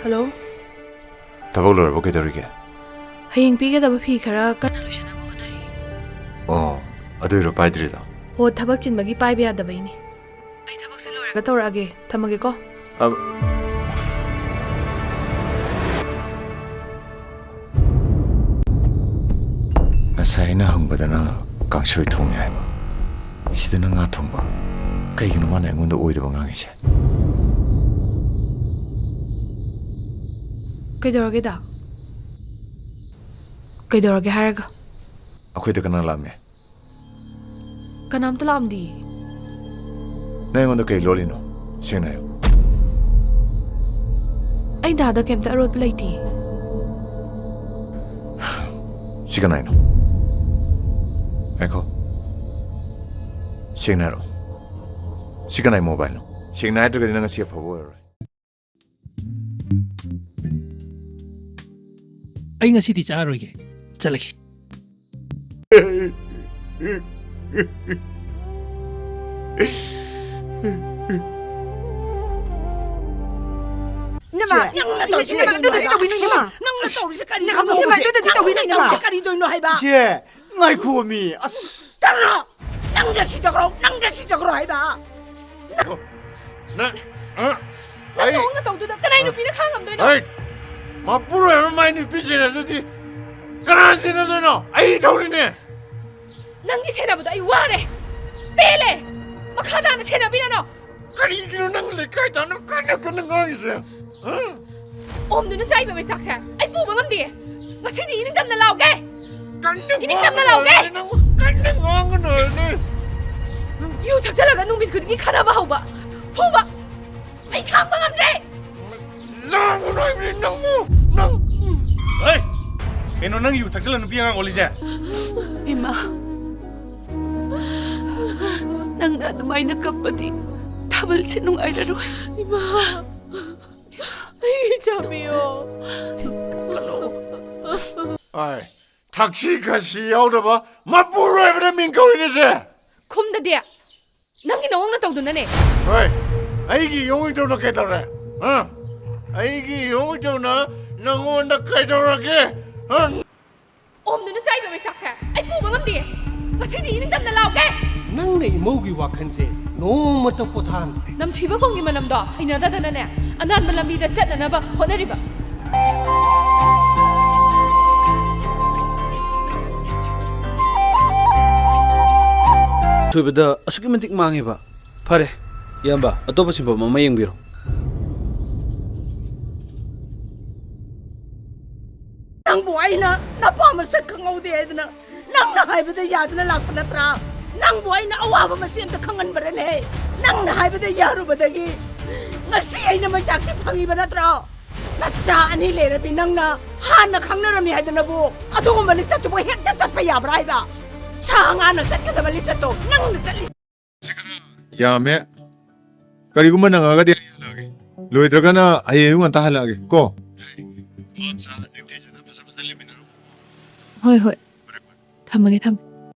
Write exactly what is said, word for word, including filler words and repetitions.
Hello. ꯊꯕꯛ ꯂꯣꯏꯔꯕꯣ? ꯀꯩꯗꯧꯔꯤꯒꯦ? ꯍꯌꯦꯡ ꯄꯤꯒꯗꯕ ꯐꯤ ꯈꯔ ꯀꯟꯅ ꯂꯣꯏꯁꯤꯟꯅꯕ ꯍꯣꯠꯅꯔꯤ꯫ ꯑꯣ, ꯑꯗꯨꯏꯔꯣ ꯄꯥꯏꯗ꯭ꯔꯤꯗꯣ? ꯍꯣ, ꯊꯕꯛ ꯆꯤꯟꯕꯒꯤ ꯄꯥꯏꯕ ꯌꯥꯗꯕꯩꯅꯤ꯫ ꯑꯩ ꯊꯕꯛꯁꯦ ꯂꯣꯏꯔꯒ ꯇꯧꯔꯛꯑꯒꯦ꯫ ꯊꯝꯃꯒꯦꯀꯣ꯫ ꯑ-, ꯉꯁꯥꯏ ꯑꯩꯅ ꯍꯪꯕꯗꯅ ꯀꯥꯡꯁꯣꯏ ꯊꯣꯡꯉꯦ ꯍꯥꯏꯕ, ꯁꯤꯗꯅ ꯉꯥ ꯊꯣꯡꯕ꯫ ꯀꯩꯒꯤꯅꯣ ꯃꯥꯅ ꯑꯩꯉꯣꯟꯗ ꯑꯣꯏꯗꯕ ꯉꯥꯡꯉꯤꯁꯦ? ꯀꯩꯗꯧꯔꯒꯦꯗ? ꯀꯩꯗꯧꯔꯒꯦ ꯍꯥꯏꯔꯒ? ꯑꯩꯈꯣꯏꯗ ꯀꯅꯥ ꯂꯥꯛꯑꯝꯃꯦ? ꯀꯅꯥꯝꯇ ꯂꯥꯛꯑꯝꯗꯤꯌꯦ꯫ ꯅꯪ ꯑꯩꯉꯣꯟꯗ ꯀꯩ ꯂꯣꯜꯂꯤꯅꯣ? ꯁꯦꯡꯅ ꯍꯥꯏꯌꯨ꯫ ꯑꯩ ꯗꯥꯗ ꯀꯩꯝꯇ ꯑꯔꯣꯠꯄ ꯂꯩꯇꯤꯌꯦ꯫ ꯁꯤ ꯀꯅꯥꯏꯅꯣ? ꯉꯥꯏꯈꯣ꯫ ꯁꯦꯡꯅ ꯍꯥꯏꯔꯛꯑꯣ꯫ ꯁꯤ ꯀꯅꯥꯏ ꯃꯣꯕꯥꯏꯜꯅꯣ? ꯁꯦꯡꯅ ꯍꯥꯏꯗ꯭ꯔꯒꯗꯤ ꯅꯪ ꯉꯁꯤ ꯑꯐꯕ ꯑꯣꯏꯔꯔꯣꯏ꯫ ꯑꯩ ꯉꯁꯤꯗꯤ ꯆꯥꯔꯔꯣꯏꯒꯦ꯫ ꯆꯠꯂꯒꯦ꯫ ꯏꯅꯝꯃ, ꯆꯦ, ꯅꯪꯅ ꯇꯧꯔꯤꯁꯦ ꯏꯅꯝꯃ, ꯀꯔꯤꯅꯣ ꯑꯗꯨꯗꯗꯤ ꯍꯥꯏꯕ? ꯇꯧꯕꯤꯅꯨ, ꯏꯅꯝꯃ꯫ ꯅꯪꯅ ꯇꯧꯔꯤꯁꯦ ꯀꯔꯤꯅꯣ? ꯏꯅꯝꯃ, ꯑꯗꯨꯗꯗꯤ ꯇꯧꯕꯤꯅꯨ, ꯏꯅꯝꯃ꯫ ꯅꯪꯅ ꯇꯧꯔꯤꯁꯦ ꯀꯔꯤꯗꯣꯏꯅꯣ ꯍꯥꯏꯕ? ꯆꯦ, ꯉꯥꯏꯈꯣꯃꯤ, ꯑꯁ꯫ ꯅꯪꯅ, ꯅꯪꯗ ꯁꯤꯖꯈ꯭ꯔꯣ, ꯅꯪꯗ ꯁꯤꯖꯈ꯭ꯔꯣ ꯍꯥꯏꯕ꯫ ꯅꯪ, ꯑ, ꯅꯪ ꯑꯩ ꯅꯋꯣꯡ ꯅꯇꯧꯗꯨꯗ ꯀꯅꯥꯏ ꯅꯨꯄꯤꯅ ꯈꯥꯡꯉꯝꯗꯣꯏꯅꯣ? ꯑꯩ ꯃꯄꯨꯔꯣꯏꯕ ꯃꯥꯏ ꯅꯨꯄꯤ ꯁꯦꯟꯅꯗ꯭ꯔꯗꯤ ꯀꯅꯥ ꯁꯦꯟꯅꯗꯣꯏꯅꯣ? ꯑꯩ ꯊꯧꯔꯤꯅꯦ꯫ ꯅꯪꯒꯤ ꯁꯦꯟꯅꯕꯗꯣ ꯑꯩ ꯋꯥꯔꯦ, ꯄꯦꯜꯂꯦ꯫ ꯃꯈꯥ ꯇꯥꯅ ꯁꯦꯟꯅꯕꯤꯔꯅꯨ꯫ ꯀꯔꯤꯒꯤꯅꯣ ꯅꯪ ꯂꯩꯀꯥꯏ ꯇꯥꯅ ꯀꯟꯅ ꯀꯟꯅ ꯉꯥꯡꯉꯤꯁꯦ? ꯍꯥ? ꯑꯣꯝꯗꯨꯅ ꯆꯥꯏꯕ ꯃꯩꯆꯥꯛꯁꯦ ꯑꯩ ꯄꯨꯕ ꯉꯝꯗꯦ꯫ ꯉꯁꯤꯗꯤ ꯏꯅꯤꯡꯇꯝꯅ ꯂꯥꯎꯒꯦ꯫ ꯀꯟꯅ ꯏꯅꯤꯡꯇꯝꯅ ꯉꯥꯡꯒꯅꯨ ꯂꯥꯎꯒꯦ꯫ ꯍꯥꯏꯕꯅꯦ, ꯅꯪ ꯀꯟꯅ ꯉꯥꯡꯒꯅꯨ ꯍꯥꯏꯕꯅꯦ꯫ ꯌꯨ ꯊꯛꯆꯜꯂꯒ ꯅꯨꯃꯤꯠ ꯈꯨꯗꯤꯡꯒꯤ ꯈꯠꯅꯕ ꯍꯧꯕ, ꯐꯨꯕ꯫ ꯑꯩ ꯈꯥꯡꯕ ꯉꯝꯗ꯭ꯔꯦ꯫ ꯂꯥꯡꯒꯅꯨ ꯍꯥꯏꯕꯅꯦ ꯅꯪꯕꯨ, ꯅꯪ꯫ ꯍꯩ! ꯀꯩꯅꯣ ꯅꯪ ꯌꯨ ꯊꯛꯆꯜꯂ ꯅꯨꯄꯤ ꯑꯉꯥꯡ ꯑꯣꯜꯂꯤꯁꯦ? ꯏꯃꯥ, ꯅꯪꯅ ꯑꯗꯨꯃꯥꯏꯅ ꯀꯞꯄꯗꯤ ꯊꯥꯕꯜꯁꯦ ꯅꯨꯡꯉꯥꯏꯔꯔꯣꯏ꯫ ꯏꯃꯥ, ꯑꯩ ꯆꯥꯕꯤꯌꯣ꯫ ꯍꯥꯏ, ꯊꯛꯁꯤ ꯈꯥꯁꯤ ꯌꯥꯎꯗꯕ ꯃꯄꯨꯔꯣꯏꯕꯅ ꯃꯤꯡ ꯀꯧꯔꯤꯅꯦꯁꯦ꯫ ꯈꯨꯝꯗꯗꯦ꯫ ꯅꯪꯒꯤ ꯅꯋꯣꯡ ꯅꯇꯧꯗꯨꯅꯅꯦ꯫ ꯍꯣꯏ, ꯑꯩꯒꯤ ꯏꯋꯣꯡ ꯏꯇꯧꯅ ꯀꯩꯗꯧꯔꯦ? ꯍꯥ? ꯑꯩꯒꯤ ꯏꯍꯧꯗꯧꯅ ꯅꯪꯉꯣꯟꯗ ꯀꯩꯗꯧꯔꯒꯦ? ꯍꯪ! ꯑꯣꯝꯗꯨꯅ ꯆꯥꯏꯕ ꯃꯩꯁꯥꯛꯁꯦ ꯑꯩ ꯄꯨꯕ ꯉꯝꯗꯦ꯫ ꯉꯁꯤꯗꯤ ꯏꯅꯤꯡꯇꯝꯅ ꯂꯥꯎꯒꯦ꯫ ꯅꯪꯅ ꯏꯃꯧꯒꯤ ꯋꯥꯈꯜꯁꯦ ꯅꯣꯡꯃꯇ ꯄꯣꯊꯥꯍꯟꯗ꯭ꯔꯦ꯫ ꯅꯝꯊꯤꯕ ꯈꯣꯡꯒꯤ ꯃꯅꯝꯗꯣ ꯍꯩꯅꯗꯗꯅꯅꯦ, ꯑꯅꯥꯟꯕ ꯂꯝꯕꯤꯗ ꯆꯠꯅꯅꯕ ꯍꯣꯠꯅꯔꯤꯕ꯫ ꯁꯣꯏꯕꯗ ꯑꯁꯨꯛꯀꯤ ꯃꯇꯤꯛ ꯃꯥꯡꯉꯦꯕ꯫ ꯐꯔꯦ, ꯏꯌꯥꯝꯕ, ꯑꯇꯣꯞꯄ ꯁꯤꯟꯐꯝ ꯑꯃ ꯌꯦꯡꯕꯤꯔꯣ꯫ ꯅꯪꯕꯨ ꯑꯩꯅ ꯅꯄꯥ ꯃꯁꯛ ꯈꯪꯍꯧꯗꯦ ꯍꯥꯏꯗꯅ ꯅꯪꯅ ꯍꯥꯏꯕꯗ ꯌꯥꯗꯅ ꯂꯥꯛꯄ ꯅꯠꯇ꯭ꯔꯥ? ꯅꯪꯕꯨ ꯑꯩꯅ ꯑꯋꯥꯕ ꯃꯆꯦ ꯑꯝꯇ ꯈꯪꯍꯟꯕꯔꯅꯦ? ꯅꯪꯅ ꯍꯥꯏꯕꯗ ꯌꯥꯔꯨꯕꯗꯒꯤ ꯉꯁꯤ ꯑꯩꯅ ꯃꯩꯆꯥꯛꯁꯦ ꯐꯪꯉꯤꯕ ꯅꯠꯇ꯭ꯔꯣ? ꯅꯆꯥ ꯑꯅꯤ ꯂꯩꯔꯕꯤ ꯅꯪꯅ ꯍꯥꯟꯅ ꯈꯪꯅꯔꯝꯃꯤ ꯍꯥꯏꯗꯅꯕꯨ ꯑꯗꯨꯒꯨꯝꯕ ꯂꯤꯆꯠꯇꯨꯕꯨ ꯍꯦꯛꯇ ꯆꯠꯄ ꯌꯥꯕ꯭ꯔꯥ ꯍꯥꯏꯕ? ꯁꯥ ꯉꯥꯅ ꯆꯠꯀꯗꯕ ꯂꯤꯆꯠꯇꯣ ꯅꯪꯅ ꯆꯠꯂꯤ꯫ ꯌꯥꯝꯃꯦ꯫ ꯀꯔꯤꯒꯨꯝꯕ ꯅꯪꯉꯒꯗꯤ ꯑꯩ ꯍꯜꯂꯛꯑꯒꯦ꯫ ꯂꯣꯏꯗ꯭ꯔꯒꯅ ꯍꯌꯦꯡ ꯑꯌꯨꯛ ꯉꯟꯇꯥ ꯍꯜꯂꯛꯑꯒꯦ ꯀꯣ꯫ ꯃꯃꯥ ꯃꯆꯥ ꯅꯤꯡꯊꯤꯖꯅ ꯐꯖ ꯐꯖ ꯂꯩꯃꯤꯟꯅꯔꯣ꯫ ꯍꯣꯏ, ꯍꯣꯏ꯫ ꯊꯝꯃꯒꯦ, ꯊꯝꯃꯦ꯫